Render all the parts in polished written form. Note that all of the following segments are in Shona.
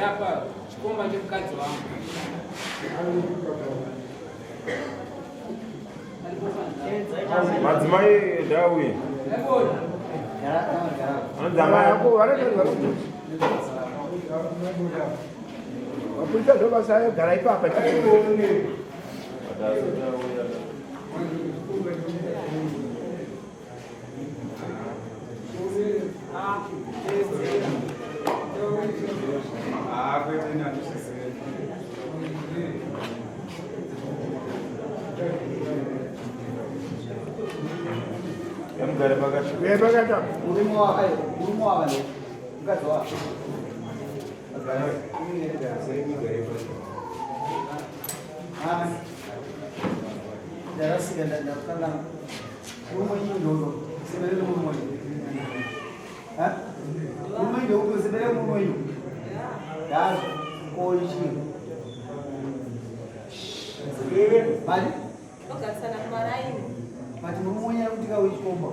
Apa chikomba chemukadzi wangu. Madzimai ndauye. Anonzi amai ako. Mapurisa ndobasa gara ipapa. Mugare pakati. Pakati. Murume wava, murume wava ne. Mukadzi wava. Ndarasika ndakanga murume wenyu ndondo semerere murume wenyu. Ha? Murume wenyu ndokuti semerere murume wenyu. Ndazvo koichi. Mari? Togarisana kumaraini. Mati murume wenyu ari kuti kawechikomba.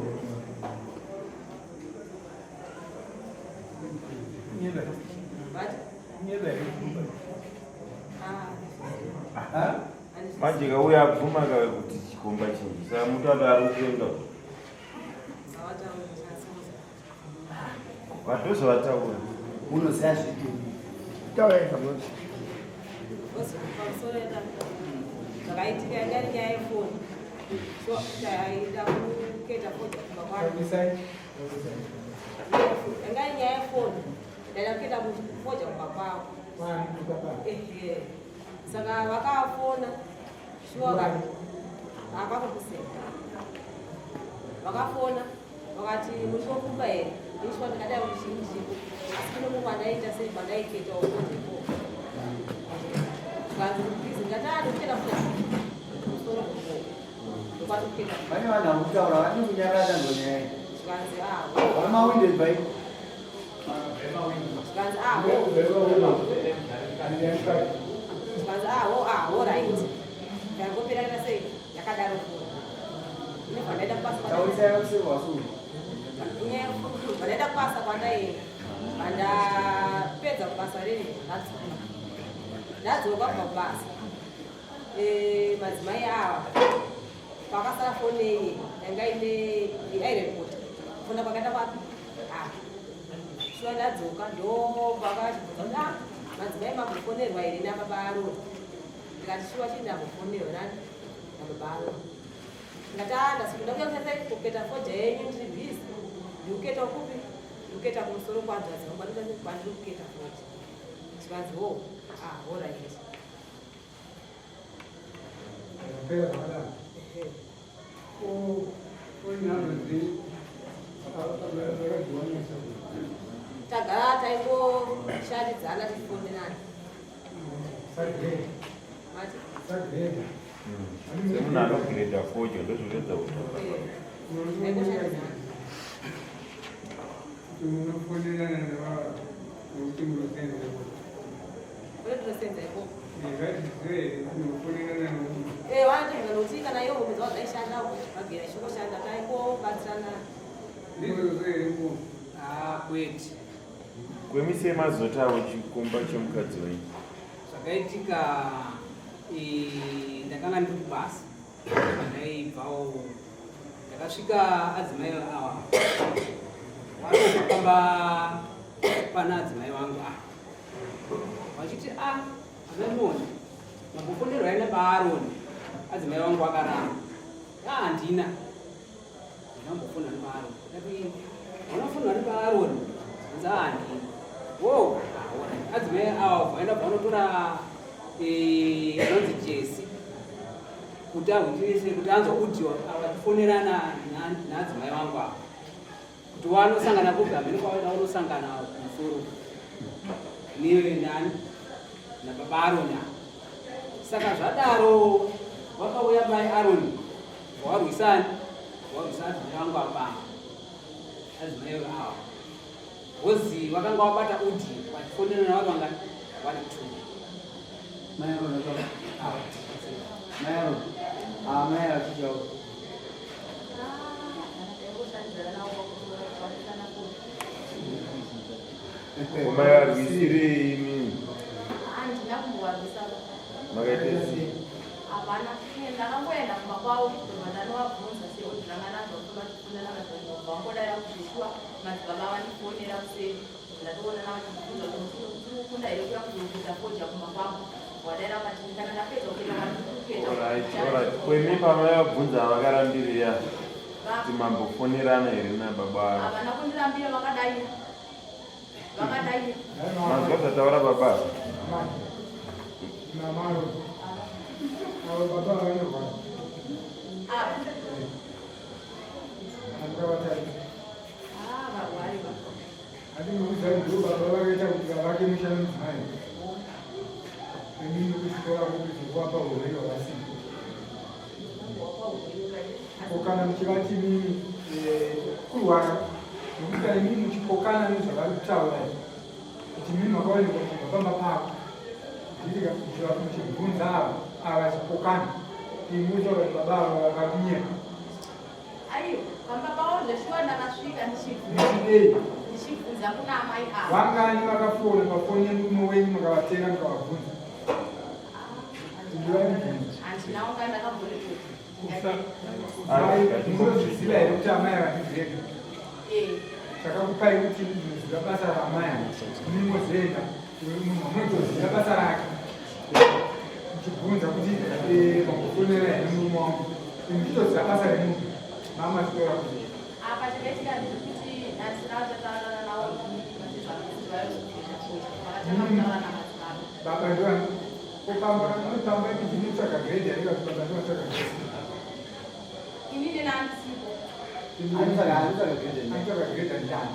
Manje kauya abvuma kawe kuti chikomba chinji saka mutatu ari kuenda vadhozi vataura unoziva zvipi Taurai pamwe. Zvakaitika yanga iri nyaya yefoni. So taida kuketa fodya kumba kwangu. Yanga iri nyaya yefoni. Ndaida kuketa fodya kumba kwavo. Ehe. Saka vakafona shuwa akakukuseka. Vakafona vakati muri kokumba here? Ini shuwa ndikadai kuti chii chiko. Asi kuno kwandaita sei kwandaiketa uko. Zvikanzi please ndikati ah ndikuketa fodya musoro kuko. Ndokwatokuketa. Pane vanhu vakutaura vane kunyarara ndonyaya. Zvikanzi ah Vamawindi bai. Zvikanzi ah Zvikanzi ah oh ah alright. Ndangopera sei yakadaro foni. Inobva ndaenda kubasa Taurisai vakuseri wasu. Vandaenda kubasa kwandaenda. Vandapedza kubasa riri ndadzoka. Ndadzoka kubva kubasa. Madzimai ava pakasara foni iyi yanga ine airekota. Kufona kwakaita kwapi? Ah. Shuwa ndadzoka ndo pakachibvunza kuti ah madzimai mambofonerwa here nababa Aroni. Ndikati shuwa chii ndambofonerwa nani nababa Aroni. Ndikati ah ndasikuda kuya kuketa fodya yenyu ndiri busy. Ndikuketa kupi? Ndikuketa kumusoro kwanzvadzi vangu kwandiri kuketa fodya. Zvikanzi ho ah alright. Ehe. Tagara taingoshandidzana tichifonerana. Mati? Semunhu anogireda fodya ndozvoedza kutaura. Taingoshandidzana. Munofonerana nekuti munosenza ikoko. Kune tinosenza ikoko. Ngatizive here kuti munofonerana nomunhu. Vanotoenda nokuti kana iwo mombe dzavo dzaishanda magera ichingoshanda taingobatsirana. Ndizvozvo here ngo? Ah, kwete. Kwemise mazotawo chikomba chemukadzi wenyu. Zvakaitika ndakanga ndiri kubasa pandaibvawo ndakasvika adzimai ava vanobva pamba pana adzimai vangu ava vachiti a amai mambofonerwa ine baaroni adzimai vangu vakaramba a handina ndinambofonera nebaaroni ndati unofonera nebaaroni anzi a handina wo adzimai ava vaenda vanotora anonzi Jesi kuti ahwitirese kuti anzwa kuti vachifonerana naadzimai vangu ava kuti wanosangana kupi hamene kwavaida unosangana kumusoro nani nababa Aroni ava. Saka zvadaro vakauya mai Aroni warwisani warwisa adzimai vangu apa adzimai ava hozi vakanga vabata udi vachifonerana vari vangani vari two. Mai Aroni baba. Mai Aroni. Ah mai achichawo. Koma yarwisirei imi. Makaita sei? Havana. Ndakangoenda kumba kwavo ndobva ndanovabvunza seodhi ranga nazvo vachifunana madzibaba vangodaira kuti shuwa madzibaba vandifonera kuseri ndatoonana vachibvunza kuti kukunda here kuya kuzokuita fodya kumba kwangu wadaira vakati kana ndapedza kuita vandikuketa. Alright, alright. Kwemi pamavabvunza vakarambirira kuti mambofonerana here nababa avo? Havana kundirambira, vakadaira, vakadaira. Manzwa zvataura baba? Namaro avo baba vanorwara. Apa? Andikavatarisa. Ah, varwari va. Handinoudza ndo baba vakaita kuti vavake musha nomudzimai inini kusvikora kukuzokuvapa urwere hwavasina. Ko kana muchivati mimi kurwara nokuti kana imimi muchipokana nezvavari kutaura izvi kuti mimi makaonekwa kubva pamba pako nditika muchibvunza avo ava vachipokana imi muchitaura kuti baba ava vakakunyeka. Aiwa, pamba pavo zveshuwa ndakasvika ndichibvunza. Muchidei? Ndichibvunza kuna amai ava. Vangani vakafona pafoni yemurume wenyu mukavateera mukavabvunza? Pindurai mubvunzo. Handina wanga ndakamborekota. Mai, munozviziva here kuti amai ava ndigreda? Eh. Chakakupai kuti munoziva basa raamai ava munozoenda munhu amunotoziva basa rake muchibvunza kuti mambofonera here murume wangu muchitoziva basa remunhu mama chitora kuti Apa chakaitika ndechekuti handisina kutataurana navo vachizvakuti vakatanga kutaura namadzibaba. Baba ndiwani kopamba pamba ndinotsvaga grade here kuti baba ndinotsvaga grade? Inini nandisipo. Anotsvaga grade. Anotsvaga grade ndani?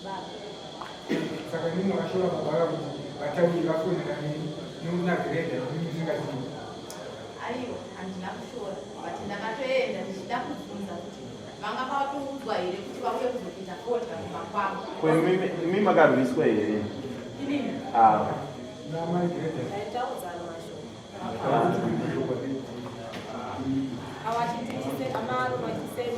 Baba. Saka ndini makashora baba vaka kuti vatauri vafonera nini nouna grade ini musingazivi? Aiwa, handina kushora, but ndakatoenda ndichida kubvunza kuti vanga vatoudzwa here kuti vauye kuzopinda fodya kumba kwangu. Ko imi makarwiswa here? Inini? Ah. Namai grade. Taitaudzana mashoko awachititise amaro vachisei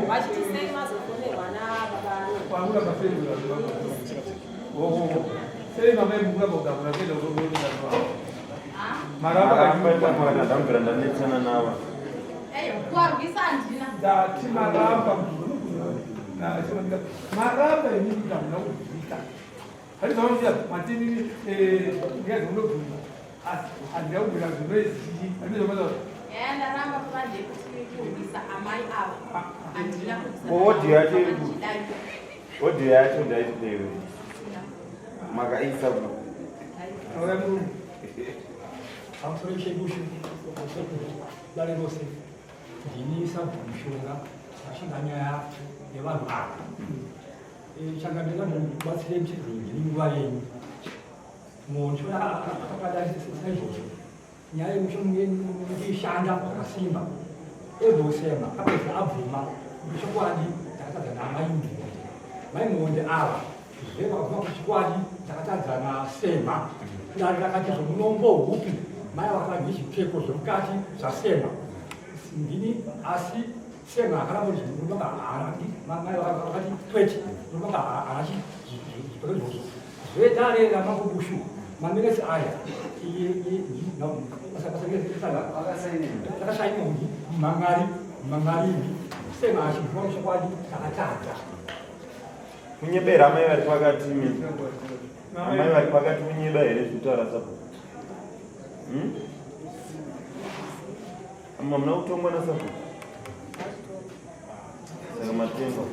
vachitisei mazofonerwa nababa. Wangura mafendura. Sei mama mukura kugavura kuenda kunoona? Maramba. Maramba mwana ndamvira ndanetsana navo. Eyo, kuarwisa handina. Ndati maramba maramba inini ndamuna kubvita. Handizvaonzia matinini ngezi unobvunza. Asi handina kubvira zvinoizii. Handizvaonzia. Nyaya ndaramba kuva ndeyekuti kurwisa amai ava. Handina kurwisa. Ko audio yacho iri ku- Ndichidaira. Audio yacho ndaitipewe. Makaisa ku. Auya murume. Pamusoro chebushu dare rose, ndini sabhuku Mushonga vashinga nyaya yevanhu ava. Changamire, vanhu batsire muchidzingi nenguva yenyu munhu akadai saizvozvo nyaya yemushonga zvakasimba ebhosema apedza abvuma kuti chokwadi takatadza namai Mhonde. Mai Mhonde ava zvevabvuma kuti chokwadi takatadza nasema. Dare rakati zvomunombo hupi mai vakadyi zvipfeko zvemukati zvasema ndini, asi sema akaramba kuti murume haarandi. Mai vakati kwete, murume haana zvipfeko izvozvo. Zvedare ramambo Bushu, maminesi aya takasaina mangari mangarini sema achibvuma chokwadi takatadza. Kunyebera amai vari pakati mi. Amai vari pakati kunyeba here zvekutaura sabhuku? Hmm? Amma muna kutongwa nasabhuku. Saka matengo.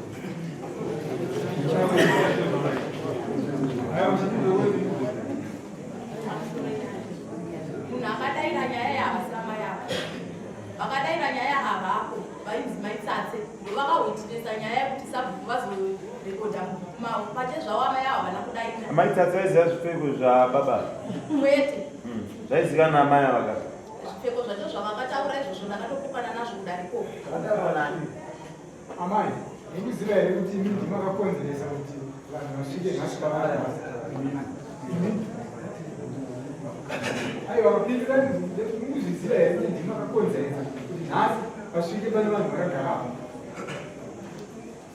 Munhu akadaira nyaya yavasina mai ava vakadaira nyaya havako vainzi maitsatse ndovakahwitinesa nyaya yekuti sabhuku vazorekodha mubhuku mavo pachezvavo amai avo havana kudaira. Amai Tsatsi vaiziva zvipfeko zvababa? Kwete. Zvaiziva naamai ava ka? Zvipfeko zvacho zvavakataura izvozvo ndakatopokana nazvo kudariko. Amai, mukuziva here kuti imi ndimi makakonzeresa kuti vanhu vasvike nhasi pavari nhasi? Imi? Aiwa, pindura. Mukuzviziva here kuti ndimi makakonzeresa kuti nhasi vasvike pane vanhu vakagara apo?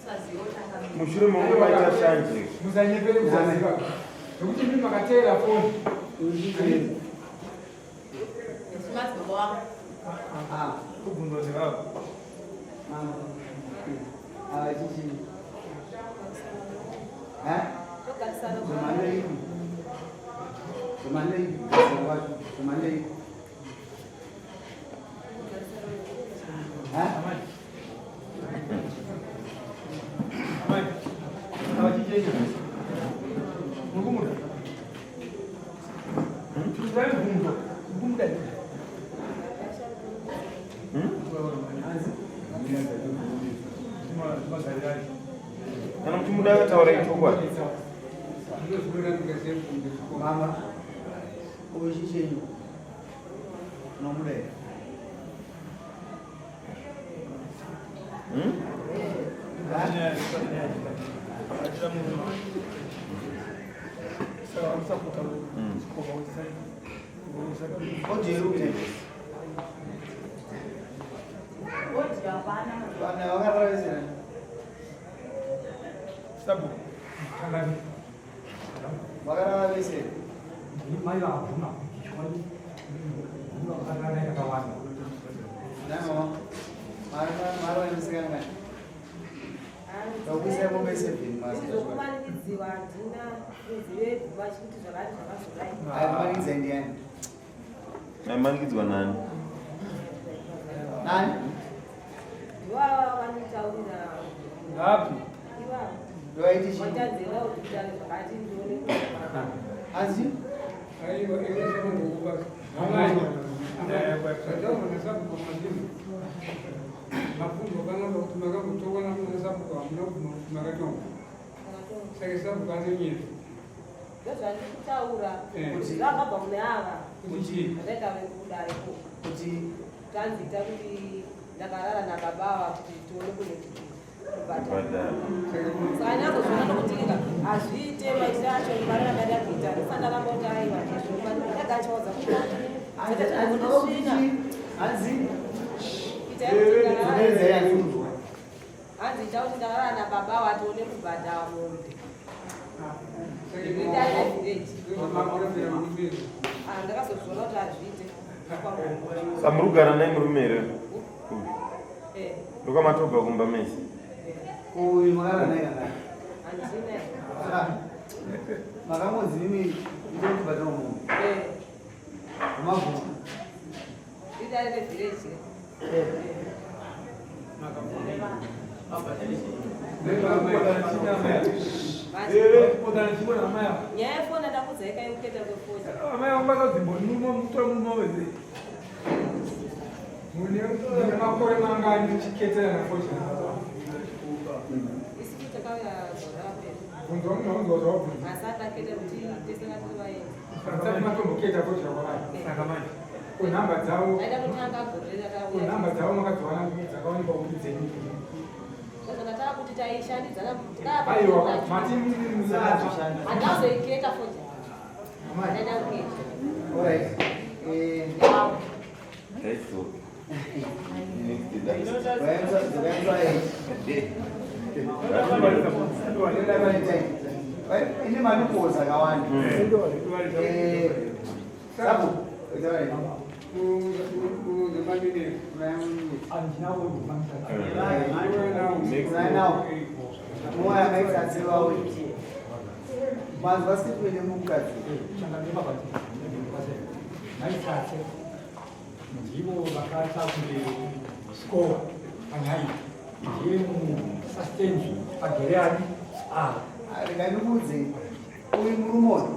Sazivo changamire. Mushure mekunge maita shanje. Musanyepere kusaziva. Nokuti imi makateera foni. Madzibaba wangu. Kubvunzwa nevavo. Mama. Ava chichi. Ha? Togarisana. Zomando ipi? Zomando ipi? Zomando ipi? Ha? Amai. Amai. Ava chichenya. Muri kumuda? Tikuziva mibvunzo. Muri kumuda here? Hanzi? Magariro acho. Kana muchimuda, akataura ichokwadi. Mama. Uyu chichenyu. Unomuda here? Hmm? Ha? Saka musapota kuva Odi here? Odi hapana. Vana vakarara vese nani? Sabu tangani. Vakarara vese here? Mai vakabvuma kuti chokwadi vakarara yakawanda. Nai mama. Mari vanemusikana. Takuisai mombe 7 masa. Zvokumanikidziwa handina kuzive vachikuti zvakati zvakazodai. Aikumanikidzai ndiani? Aimanikidzwa nani? Nani? Ndivava vanitaurira. Ngapi? Ivavo. Ndovaiti chii? Vatanzela kuti kutare zvakati ndione. Hanzi? Aiwa, iwe sekungokuba. Zvataurwa nesabhuku mazino. Mabvunzo kanaka kuti makambotongwa nesabhuku, hamuna kubvuma kuti makatonga. Saka sabhuku anonyera. Ndozvandiri kutaura. Kuti? Zvakabva kune ava. Kuti? Zvataita vekudare ko. Kuti? Tanziita kuti ndakarara nababa ava kuti tione kune kubhadhara. Kubhadhara. Saka ndazozviona nokuti hazviite maitiro acho marara ndaida kuita, ndisandaramba kuti aiwa, ndagachaudza Hanzi? Hanzi? kuti Dzai hanzi. Hanzi ita kuti ndakarara nababa ava tione kubhadhara mombe. Ndakazozviona kuti hazviite. Sa muri kugara naye murume here? Eh. Ndokamatobva kumba mese? Uyu makarara naye kangani? Handina. Makangonzi mimi ndokubhadhara munhu. Mabvuma. Idare revhireji. Nyaya yefoni ndakudzaika yekuketa kwefoni. Amai vangu vakadzimbo mutora murume wese. Mune makore mangani muchiketera nafozha? Isi takauya gore rapera. Bvunzwa munhu waunzwa zvawabvunza. Asi ataketa kuti tese ngatiri vaenzi. Asati matomboketa fozha kwavari. Saka manje. Ko nhamba dzavo? Aida kutanga gore Ko nhamba rakauya. dzavo makadziwana dzakaonekwa kuti dzenyu? Saka takuti taishandidzana. Aiwa, mati. Handazoiketa foja. Ndaida kuketa. Alright. Taidzoka. Ine manupozi akawanda. Sabu. Handina kufambisa. Nawo. Moya maitsatsevawe. Manzwa statement yemukadzi. Maitsatse ndivo vakaita kunge score panyaya iyi, ndiye musastenzi pagere ani ava. Rega ndikuudze, uyu murume uyu,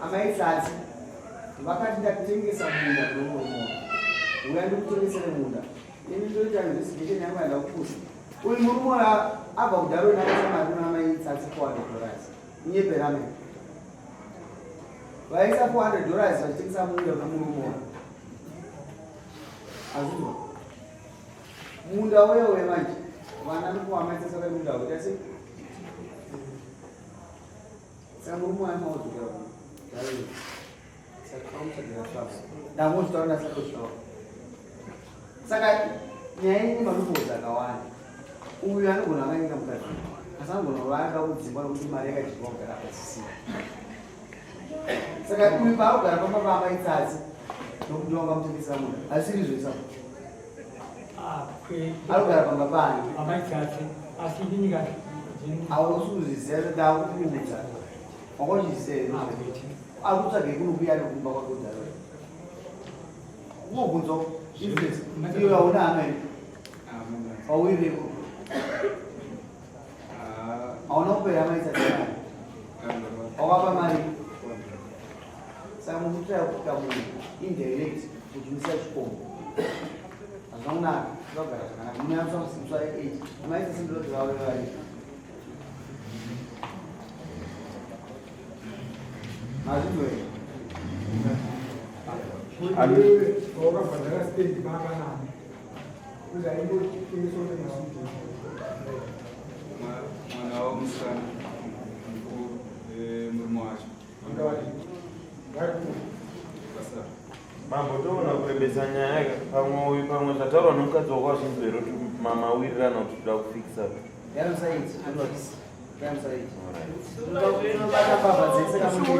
amaitsatsi vakati ndatengesa munda kune murume uyu, uya ndikutengesere munda, ini ndoita investigation yangu yandakupusa. Uyu murume uyu abva kudharo naisa mari kuna maitsatsi $400. Inyeperame, vaisa $400 vachitengesa munda kuna murume uyu. Azvinzwa munda uya uya manje vana nikuwa maitsatsi vai munda uyu tase. Saka murume wayo maodzokera kudharo, saka kamutsvagira tsvako ndangozvitaura ndasatozvitaura. Saka nyaya ine malupozi akawanda. Uyu anogona akanyika mukadzi, asi anogona kuva anga kudzingwa nokuti mari yakadyiwa kugara pasisina. Saka uyu paakugara pamba paamai Tsatsi nokuti wangamutengesera munda hazvisiri izvo isa arikugara pamba paani? Amai Tsatsi, asi inini ka hausi kuzviziva ndakukuudza wanga uchizviziva here? Ari kutsvagei kunokuya nekumba kwake kudhara unobvunza influence iyo hauna hama here? Hauireko, hauna kupera amai Tsatsi mari, wakapa mari. Saka mukutsvaya kuita munhu indirect kuti musa chikombo hazvina kunaka. Zvagara zvakanaka, munonyatsa kusimbiswa age. Amai Tsatsi ndinoti vave vari mazvinzwa here? Iwewe wakabhadhara stendi pakanani kuzi aingotengeswa nemaswiti? Mwana womusikana mukuru, murume wacho. Mambo, toona kurebesa nyaya ka. Pamwe uyu, pamwe zvataurwa nomukadzi wako wazvinzwa here kuti mamawirirana kuti toda kufikisa? Unobata mbavha dzese kamuti.